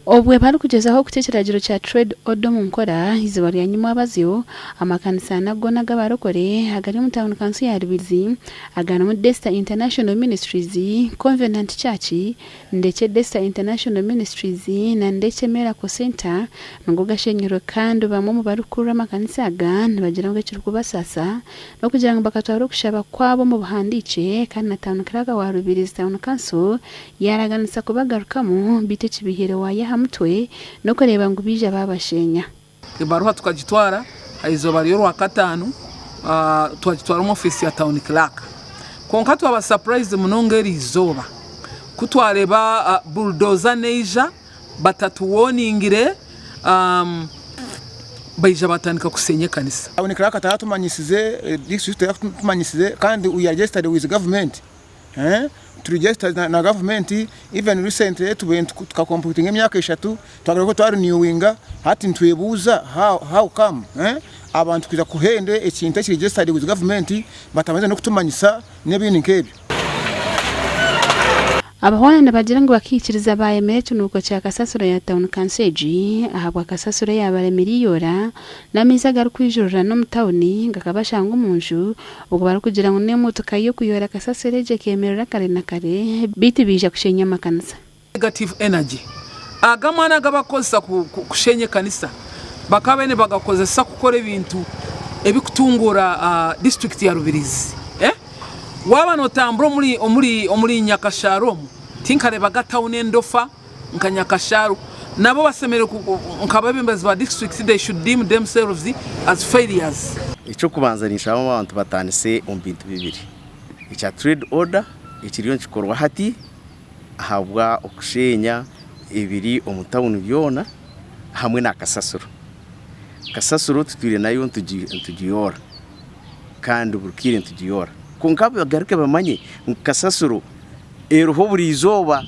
Obwe barikugyezaho kuta ekiragiro kya Trade Order omu nkora, eizooba rya nyimwabazyo, amakanisa ana goona ag'abarokore agari omu tauni kanso ya Rubirizi agarimu Desta International Ministries, Covenant Church, Ndekye Desta International Ministries na Ndekye Miracle Centre nigo gashenyirwe kandi bamwe omu barikukurira amakanisa aga nibagira ngu ekirikubasaasa n'okugira ngu bakatwara okushaba kwabo omu buhandiikye kandi na Town Clerk wa Rubirizi Town Council Yaaraganisa kubagarukamu, beitu ekibaihire waayo aha mutwe n'okureeba ngu baija baabasheenya. Ebaruha tukagitwara aha izooba ry'orwakataano twagitwara omu ofiisi ya Town Clerk. Kwonka twaba surprised munonga eri izooba ku twareeba bulldozer neija batatuwoningire baija batandika kushenya ekanisa. Town Clerk taratumanyisize, district teratumanyisize kandi we are registered with government. Turi registered na gavumenti even recently tubaire tukacompletinga emyaka eshatu twagaruka twarenewinga hati nitwebuuza how come abantu kwija kuhenda ekintu ekiri registered with gavumenti batabandize n'okutumanyisa n'ebindi nk'ebyo. Abahwera nibagira ngu bakaikiriza baayemera ekinuuko kya kasasiro ya tauni kanso egi ahabwa kasasiro eyaabaremire eiyoora n'amaizi agarikwijururana omu tauni gakabashanga omu nju Obwo barikugira ngu n'emotoka y'okuyoora kasasiro egyo ekeemerera kare na kare beitu baija kushenya amakanisa. Negative energy. Aga amaani agu barikukozesa kushenya ekanisa bakaba nibagakozesa kukora ebintu ebikutunguura disiturikiti ya Rubirizi. Waaba notambura omuri Nyakasharu omu, tinkareebaga tawuni endofa nka Nyakasharu. Nabo bashemereire nk'abeebembezi ba disiturikiti they should deem themselves as failures. Eky'okubanza ninshaba abantu bataanise omu bintu bibiri, ekya trade order ekiriyo nikikorwa hati ahabwa okusheenya ebiri omu tawuni byona hamwe na kasasiro. Kasasiro tutwire nayo nitugiyoora kandi buri kaire nitugiyoora kwonka bagaruke bamanye ngu kasasiro eriho buri izooba.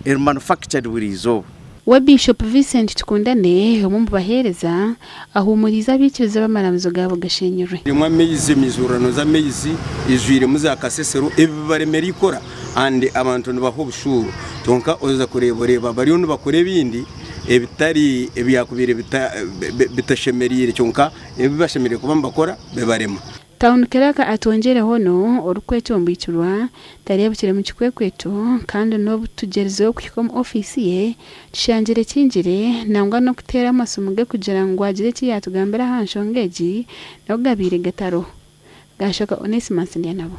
Eri manufactured buri izooba. We Bishop Vincent Tukundane, omwe omu baheereza, ahuumuriize abaikiriza abu amaramizo gaabo gashenyirwe. Erimu amaizi, emizuurano z'amaizi eijwiremu za kasesero, ebi bibaremera ikora and abantu nibaha obushuuru kyonka oza kureeba oreeba bariyo nibakora ebindi ebitari ebyakubaire bitashemereire kyonka ebi bashemereire kuba nibakora bibarema. Town Clerk atwongyereho no orikwetombwitulwa tareebukire mu kikwekweto kandi n'obu tugyerizeho kuhika omu ofiisi ye tushangire ekingire nangwa n'okuteera amasimu ge kugira ngu agire eki yaatugambira aha nshonga egi nago gabaire gatariho. Gaashoka Onesimus Ndyanabo.